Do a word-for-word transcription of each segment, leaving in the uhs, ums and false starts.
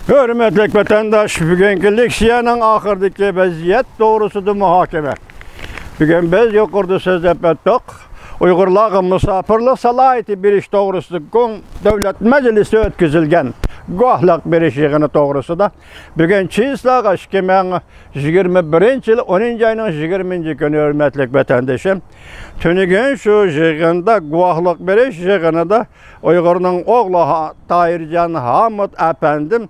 ھۆرمەتلىك ۋەتەنداش، بۈگۈنكى لېكسىيەنىڭ ئاخىرىدىكى ۋەزىيەت توغرىسىدا مۇھاكىمە. بۈگۈن بىز يۇقىرىدا سۆزلەپ ئۆتتۇق. ئۇيغۇرلارغا مۇساپىرلىق سالاھىيىتى بېرىش توغرىسىدا گۇڭ دۆلەت مەجلىسى ئۆتكۈزۈلگەن گۇۋاھلىق بېرىش يىغىنى توغرىسىدا بۈگۈن چىسلاغا ئىككى مىڭ يىگىرمە بىرىنچى يىل ئونىنچى ئاينىڭ يىگىرمىنچى كۈنى، ھۆرمەتلىك ۋەتەندىشىم، تۈنۈگۈن شۇ يىغىندا گۇۋاھلىق بېرىش يىغىنىدا ئۇيغۇرنىڭ ئوغلى ھا-، تاھىرجان ھامۇت ئەپەندىم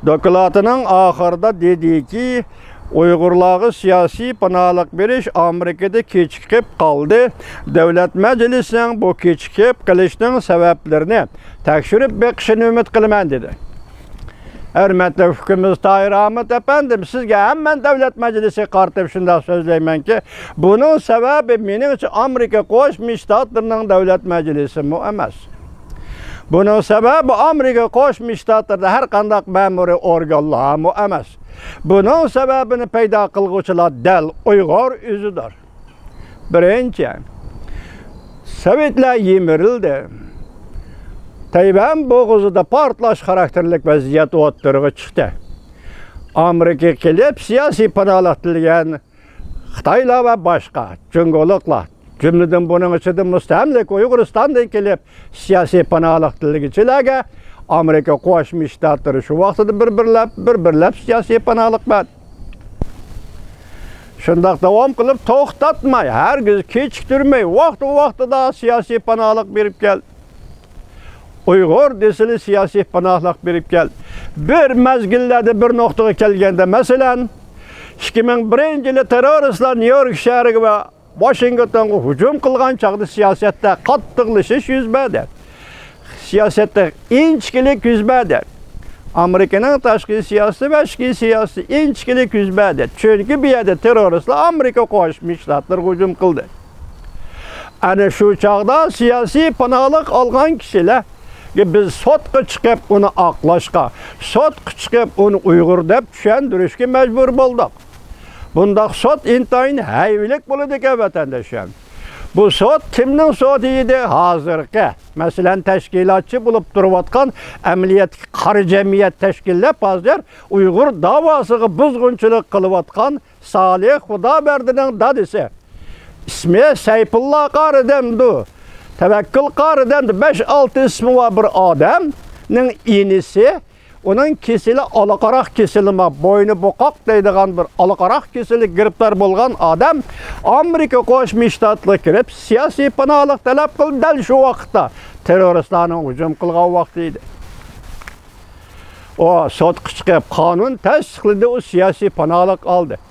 دوكلاتىنىڭ ئاخىرىدا دېدىكى، ئۇيغۇرلارغا سىياسىي پاناھلىق بېرىش ئامېرىكىدا كېچىكىپ قالدى. دۆلەت مەجلىسىنىڭ بۇ كېچىكىپ قېلىشنىڭ سەۋەبلىرىنى تەكشۈرۈپ بېقىشىنى ئۈمىد قىلىمەن، دېدى. ھۆرمەتلىك ئۇكىمىز تاھىر ھامۇت ئەپەندىم، سىزگە ھەممە دۆلەت مەجلىسىگە قارىتىپ شۇنداق سۆزلەيمەنكى، بۇنىڭ سەۋەبى مېنىڭچە ئامېرىكا قوشما شتاتلىرىنىڭ دۆلەت مەجلىسىمۇ ئەمەس. بۇنىڭ سەۋەبى ئامېرىكا قوشما شتاتلىرىدا ھەر قانداق مەمۇرىي ئورگانلارمۇ ئەمەس. بۇنىڭ سەۋەبىنى پەيدا قىلغۇچىلار دەل ئۇيغۇر ئۆزىدۇر. بىرىنچى، سوۋېتلار يىمىرىلدى. تەيۋەن بوغۇزىدا پارتلاش خاراكتېرلىك ۋەزىيەت ئوتتۇرىغا چىقتى. ئامېرىكىغا كېلىپ سىياسىي پاناھلىق تىلىگەن خىتايلار ۋە باشقا جۇڭگولۇقلار، جۈملىدىن بۇنىڭ ئىچىدە مۇستەملىكە ئۇيغۇرىستاندىن كېلىپ سىياسىي پاناھلىق تىلىگۈچىلەرگە ئامېرىكا قوشما شتاتلىرى شۇ ۋاقتىدا بىر-بىرلەپ، بىر-بىرلەپ سىياسىي پاناھلىق بەردى. شۇنداق داۋام قىلىپ، توختاتماي، ھەرگىز كېچىكتۈرمەي، ۋاقتى-ۋاقتىدا سىياسىي پاناھلىق بېرىپ كەلدى. ئۇيغۇر دېسىلى سىياسىي پاناھلىق بېرىپ كەلدى. بىر مەزگىللەردە بىر نۇقتىغا كەلگەندە، مەسىلەن، ئىككى مىڭ بىرىنچى يىلى تېررورىستلار نيۇ يورك شەھىرىگە ۋە ۋاشىنگتونغا ھۇجۇم قىلغان چاغدا سىياسەتتە قاتتىقلىشىش يۈز بەردى. سىياسەتتە ئىنچىكىلىك يۈز بەردى. ئامېرىكىنىڭ تاشقى سىياسىتى ۋە ئىچكى سىياسىتى ئىنچىكىلىك يۈز بەردى. چۈنكى بۇ يەردە تېررورىستلار ئامېرىكا قوشما شتاتلىرىغا ھۇجۇم قىلدى. ئەنە شۇ چاغدا سىياسىي پاناھلىق ئالغان كىشىلەرگە بىز سوتقا چىقىپ ئۇنى ئاقلاشقا، سوتقا چىقىپ ئۇنى ئۇيغۇر دەپ چۈشەندۈرۈشكە مەجبۇر بولدۇق. بۇنداق سوت ئىنتايىن ھەيۋىلىك بولىدىكەن، ۋەتەنداشلار. بۇ سوت كىمنىڭ سوتى ئىدى؟ ھازىرقى، مەسىلەن، تەشكىلاتچى بولۇپ تۇرۇۋاتقان، ئەمەلىيەتتىكى قارا جەمئىيەت تەشكىللەپ، ھازىر ئۇيغۇر داۋاسىغا بۇزغۇنچىلىق قىلىۋاتقان سالىھ خۇدابەردىنىڭ دادىسى، ئىسمى سەيپۇللا قارى دەمدۇ، تەۋەككۈل قارى دەمدۇ، بەش-ئالتە ئىسمى بار بىر ئادەمنىڭ ئىنىسى، ئۇنىڭ كېسىلى ئالا قاراق كېسىلىما، بوينى بوقاق دەيدىغان بىر ئالا قاراق كېسىلىگە گىرىپتار بولغان ئادەم ئامېرىكا قوشما شتاتلىرىغا كىرىپ، سىياسىي پاناھلىق تەلەپ قىلىپ، دەل شۇ ۋاقىتتا تېررورىستلارنىڭ ھۇجۇم قىلغان ۋاقتى ئىدى. ئۇ سوتقا چىقىپ، قانۇن تەستىقلىدى، ئۇ سىياسىي پاناھلىق ئالدى.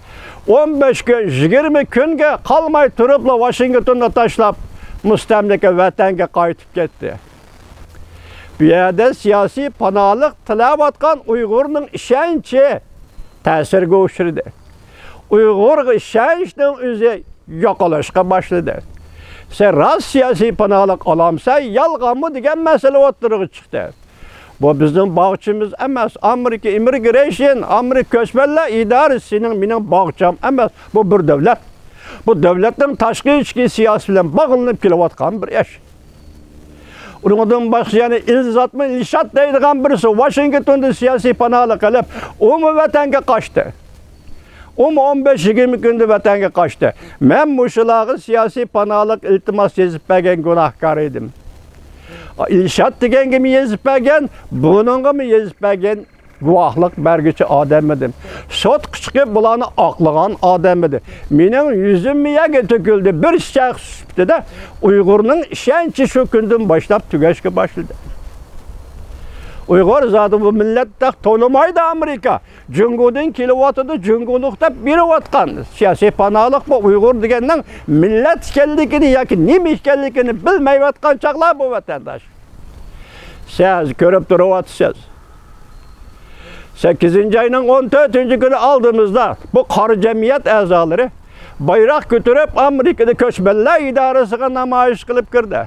ئون بەش كۈن، يىگىرمە كۈنگە قالماي تۇرۇپلا ۋاشىنگتوننى تاشلاپ، مۇستەملىكە ۋەتەنگە قايتىپ كەتتى. بۇ يەردە سىياسىي پاناھلىق تىلەۋاتقان ئۇيغۇرنىڭ ئىشەنچى تەسىرگە ئۇچرىدى. ئۇيغۇرغا ئىشەنچنىڭ ئۆزى يوقىلىشقا باشلىدى. سەن راست سىياسىي پاناھلىق ئالامسەن، يالغانمۇ دېگەن مەسىلە ئوتتۇرىغا چىقتى. بۇ بىزنىڭ باغچىمىز ئەمەس، ئامېرىكا ئىممىگرېيشن، ئامېرىكا كۆچمەنلەر ئىدارىسى سېنىڭ مېنىڭ باغچام ئەمەس. بۇ بىر دۆلەت. بۇ دۆلەتنىڭ تاشقى ئىچكى سىياسىتى بىلەن باغلىنىپ كېلىۋاتقان بىر ئىش. ئۇنىڭدىن باشقا يەنە ئىلزاتمۇ ئىلشات دەيدىغان بىرسى ۋاشىنگتوندا سىياسىي پاناھلىق ئېلىپ، ئۇمۇ ۋەتەنگە قاچتى. ئۇمۇ ئون بەش يىگىرمە كۈندە ۋەتەنگە قاچتى. مەن مۇشۇلارغا سىياسىي پاناھلىق ئىلتىماس يېزىپ بەرگەن گۇناھكار ئىدىم. ئىلشات دېگەنگىمۇ يېزىپ بەرگەن، بۇنىڭغىمۇ يېزىپ بەرگەن، گۇۋاھلىق بەرگۈچى ئادەم ئىدىم. سوتقا چىقىپ بۇلارنى ئاقلىغان ئادەم ئىدىم. مېنىڭ يۈزۈم يەرگە تۆكۈلدى. بىر شەخس سۈپىتىدە ئۇيغۇرنىڭ ئىشەنچى شۇ كۈندىن باشلاپ تۈگەشكە باشلىدى. ئۇيغۇر زادى بۇ مىللەت دەپ تونۇمايدۇ ئامېرىكا. جۇڭگودىن كېلىۋاتىدۇ، جۇڭگولۇق دەپ بېرىۋاتقان سىياسىي پاناھلىق بۇ ئۇيغۇر دېگەننىڭ مىللەت ئىكەنلىكىنى ياكى نېمە ئىكەنلىكىنى بىلمەيۋاتقان چاغلار بۇ ۋەتەنداش. سىز كۆرۈپ تۇرۇۋاتىسىز. سەككىزىنچى ئاينىڭ ئون تۆتىنچى كۈنى ئالدىمىزدا بۇ قارا جەمئىيەت ئەزالىرى بايراق كۆتۈرۈپ، ئامېرىكىدا كۆچمەنلەر ئىدارىسىغا نامايىش قىلىپ كىردى.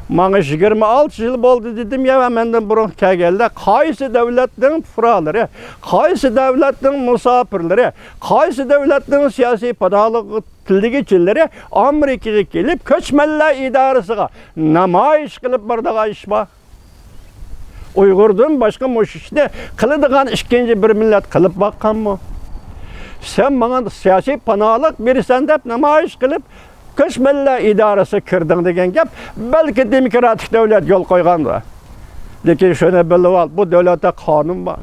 ماڭا يىگىرمە ئالتە يىل بولدى دېدىم يا، مەندىن بۇرۇن كەلگەنلەر قايسى دەۋلەتنىڭ پۇقرالىرى، قايسى دەۋلەتنىڭ مۇساپىرلىرى، قايسى دەۋلەتنىڭ سىياسىي پاناھلىق تىلىگۈچىلىرى ئامېرىكىغا كېلىپ، كۆچمەنلەر ئىدارىسىغا نامايىش قىلىپ بارىدىغان ئىش بار. ئۇيغۇردىن باشقا مۇشۇ ئىشنى قىلىدىغان ئىككىنچى بىر مىللەت قىلىپ باققانمۇ؟ سەن ماڭا سىياسىي پاناھلىق بېرىسەن دەپ نامايىش قىلىپ، كۆچمەنلەر ئىدارىسىگە كىردىڭ دېگەن گەپ، بەلكى دېموكراتىك دۆلەت يول قويغاندۇ. لېكىن شۇنى بىلىۋال، بۇ دۆلەتتە قانۇن بار.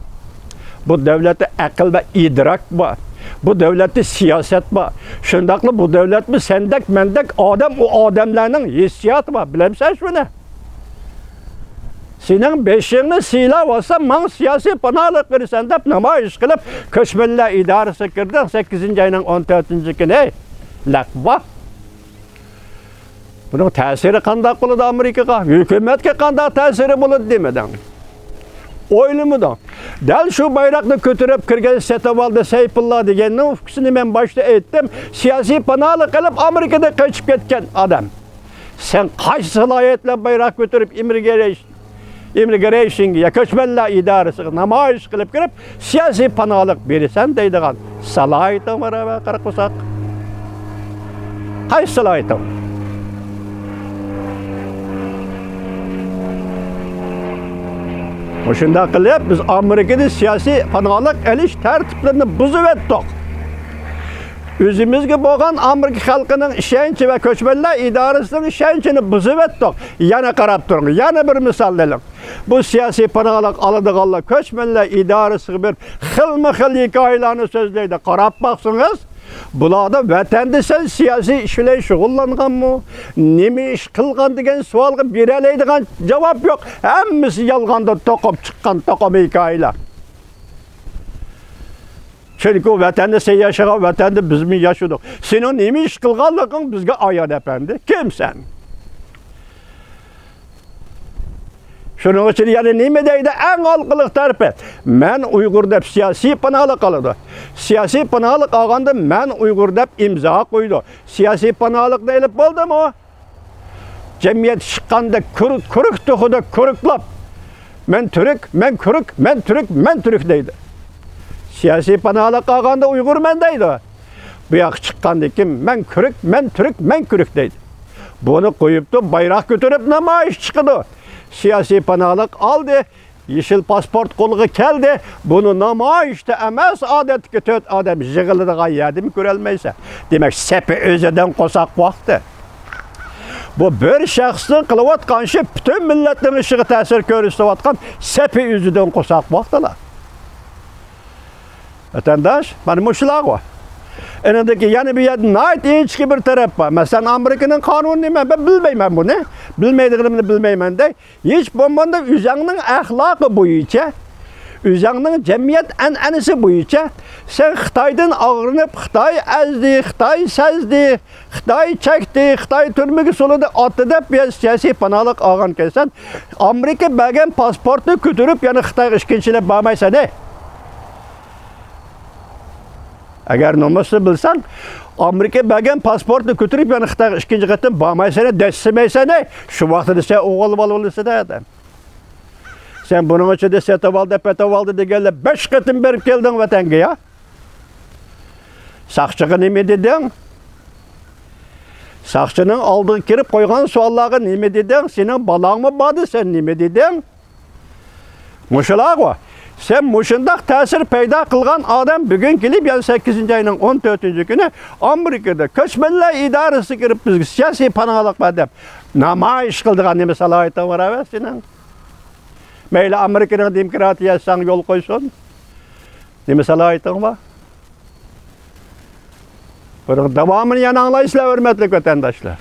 بۇ دۆلەتتە ئەقىل ۋە ئىدراك بار. بۇ دۆلەتتە سىياسەت بار. شۇنداقلا بۇ دۆلەتمۇ سەندەك، مەندەك ئادەم، ئۇ ئادەملەرنىڭ ھېسسىياتى بار. بىلەمسەن شۇنى؟ سېنىڭ بېشىڭنى سىلاۋالسام، ماڭا سىياسىي پاناھلىق بېرىسەن دەپ نامايىش قىلىپ، كۆچمەنلەر ئىدارىسىگە كىردىڭ، سەككىزىنچى ئاينىڭ ئون تۆتىنچى كۈنى. لەقۋا. بۇنىڭ تەسىرى قانداق بولىدۇ ئامېرىكىغا؟ ھۆكۈمەتكە قانداق تەسىرى بولىدۇ دېمىدىڭ؟ ئويلىمىدىڭ. دەل شۇ بايراقنى كۆتۈرۈپ كىرگەن سېتىۋالدى سەيپۇللا دېگەننىڭ ئۇكىسىنى مەن باشتا ئېيتتىم. سىياسىي پاناھلىق ئېلىپ ئامېرىكىدىن قېچىپ كەتكەن ئادەم. سەن قايسى سالاھىيەت بىلەن بايراق كۆتۈرۈپ ئىمىگرېيش-، ئىمىگرېيشنگە يا كۆچمەنلەر ئىدارىسىغا نامايىش قىلىپ كىرىپ، سىياسىي پاناھلىق بېرىسەن دەيدىغان سالاھىيىتىڭ بار ھە، قارا قورساق؟ قايسى سالاھىيىتىڭ؟ مۇشۇنداق قىلىپ، بىز ئامېرىكىدا سىياسىي پاناھلىق ئېلىش تەرتىپلىرىنى بۇزۇۋەتتۇق. ئۆزىمىزگە بولغان ئامېرىكا خەلقىنىڭ ئىشەنچى ۋە كۆچمەنلەر ئىدارىسىنىڭ ئىشەنچىنى بۇزۇۋەتتۇق. يەنە قاراپ تۇرۇڭ، يەنە بىر مىسال ئېلىڭ. بۇ سىياسىي پاناھلىق ئالىدىغانلار كۆچمەنلەر ئىدارىسىغا بېرىپ، خىلمۇ خىل ھېكايىلەرنى سۆزلەيدۇ. قاراپ باقسىڭىز، بۇلاردا ۋەتەندە سەن سىياسىي ئىش بىلەن شۇغۇللانغانمۇ، نېمە ئىش قىلغان دېگەن سوئالغا بېرەلەيدىغان جاۋاب يوق. ھەممىسى يالغاندىن توقۇپ چىققان توقۇما ھېكايىلەر. چۈنكى ئۇ ۋەتەندە سەن ياشىغان، ۋەتەندە بىزمۇ ياشىدۇق. سېنىڭ نېمە ئىش قىلغانلىقىڭ بىزگە ئايان، ئەپەندى. كىمسەن؟ شۇنىڭ ئۈچۈن يەنە نېمە دەيدۇ؟ ئەڭ ھالقىلىق تەرىپى، مەن ئۇيغۇر دەپ سىياسىي پاناھلىق ئالىدۇ. سىياسىي پاناھلىق ئالغاندا مەن ئۇيغۇر دەپ ئىمزا قويىدۇ. سىياسىي پاناھلىقنى ئېلىپ بولدىمۇ؟ جەمئىيەت چىققاندا كۈر-، كۈرۈك تۇخىدا كۈرۈكلەپ، «مەن تۈرك، مەن كۈرۈك، مەن تۈرك، مەن تۈرك» دەيدۇ. سىياسىي پاناھلىق ئالغاندا ئۇيغۇرمەن دەيدۇ. بۇ ياققا چىققاندىن كېيىن، «مەن كۈرۈك، مەن تۈرك، مەن كۈرۈك» دەيدۇ. بۇنى قويۇپتۇ، بايراق كۆتۈرۈپ نامايىش چىقىدۇ. سىياسىي پاناھلىق ئالدى، يېشىل پاسپورت قولىغا كەلدى. بۇنى نامايىشتا ئەمەس، ئادەتتىكى تۆت ئادەم يىغىلىدىغان يەردىمۇ كۆرەلمەيسەن. دېمەك، سېپى ئۆزىدىن قورساق بوپتۇ. بۇ بىر شەخسنىڭ قىلىۋاتقان ئىشى پۈتۈن مىللەتنىڭ ئىشىغا تەسىر كۆرسىتىۋاتقان سېپى ئۆزىدىن قورساق بوپتۇلا. ۋەتەنداش، مانا مۇشۇلارغۇ. ئېنىڭدىكى يەنە بىر يەردە ناھايىتى ئىنچىكە بىر تەرەپ بار. مەسىلەن، ئامېرىكىنىڭ قانۇنى نېمە؟ مەن بىلمەيمەن بۇنى. بىلمەيدىغىنىمنى بىلمەيمەن دەي. ھېچ بولمىغاندا ئۆزۈڭنىڭ ئەخلاقى بويىچە، ئۆزۈڭنىڭ جەمئىيەت ئەنئەنىسى بويىچە، سەن خىتايدىن ئاغرىنىپ، خىتاي ئەزدى، خىتاي سەزدى، خىتاي چەكتى، خىتاي تۈرمىگە سولىدى، ئاتتى دەپ بۇ يەردە سىياسىي پاناھلىق ئالغان ئىكەنسەن، ئامېرىكا بەرگەن پاسپورتنى كۆتۈرۈپ يەنە خىتايغا ئىككىنچىلەپ بارمايسەن، ھەي. ئەگەر نومۇسنى بىلسەڭ، ئامېرىكا بەرگەن پاسپورتنى كۆتۈرۈپ يەنە خىتايغا ئىككىنچى قېتىم بارمايسەن، دەسسىمەيسەن، ھەي. شۇ ۋاقتىدا سەن ئوغۇل بالا بولىسەن، ئادەم. سەن بۇنىڭ ئىچىدە سېتىۋالدى، پېتىۋالدى دېگەنلەر بەش قېتىم بېرىپ كەلدىڭ ۋەتەنگە، يا؟ ساقچىغا نېمە دېدىڭ؟ ساقچىنىڭ ئالدىغا كىرىپ قويغان سوئاللارغا نېمە دېدىڭ؟ سېنىڭ بالاڭمۇ باردى، سەن نېمە دېدىڭ؟ مۇشۇلارغۇ. سەن مۇشۇنداق تەسىر پەيدا قىلغان ئادەم بۈگۈن كېلىپ يەنە سەككىزىنچى ئاينىڭ ئون تۆتىنچى كۈنى ئامېرىكىدا كۆچمەنلەر ئىدارىسىگە كىرىپ بىزگە سىياسىي پاناھلىق بەر دەپ نامايىش قىلىدىغان نېمە سالاھىيىتىڭ بار ئەۋەت سېنىڭ؟ مەيلى ئامېرىكىنىڭ دېموكراتىيەسى ساڭا يول قويسۇن. نېمە سالاھىيىتىڭ بار؟ بۇنىڭ داۋامىنى يەنە ئاڭلايسىلەر، ھۆرمەتلىك ۋەتەنداشلار.